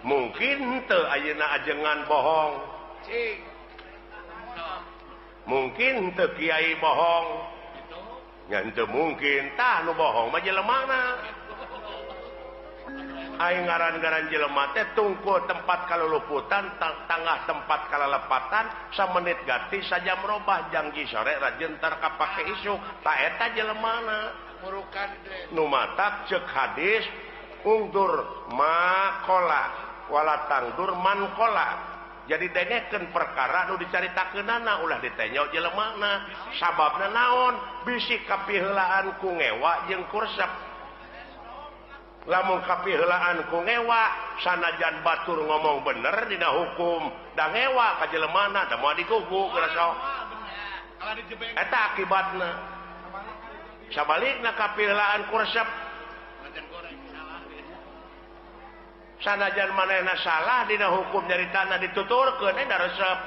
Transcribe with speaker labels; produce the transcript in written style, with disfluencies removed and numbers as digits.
Speaker 1: Mungkin teu ayeuna ajengan bohong? Mungkin teu kiai bohong? Nya teu mungkin. Tah, nu bohong mah jelemana. Aing ngaran-ngaran jelema teh tungkul tempat kaluluputan, tangah tempat kalalepatan, samenit ganti, sajam robah, janji sore rajin tar kapake isuk. Tah, eta jelemana.
Speaker 2: Murukan teh.
Speaker 1: Nu matak cek hadis, undzur ma qala wala tandzur man qala. Jadi dengekeun perkara nu dicaritakeunana, ulah ditenyo jelemana. Sababna naon? Bisi kapiheulaan ku ngewa jeung ku resep. Lamun kapiheulaan ku ngewa, sanajan batur ngomong bener dina hukum, da ngewa ka jelemana, da moal digugu geura sok. Eta akibatna. Sabalikna, kapiheulaan ku resep, sanajan manehna salah dina hukum, nyaritana dituturkeun, da resep.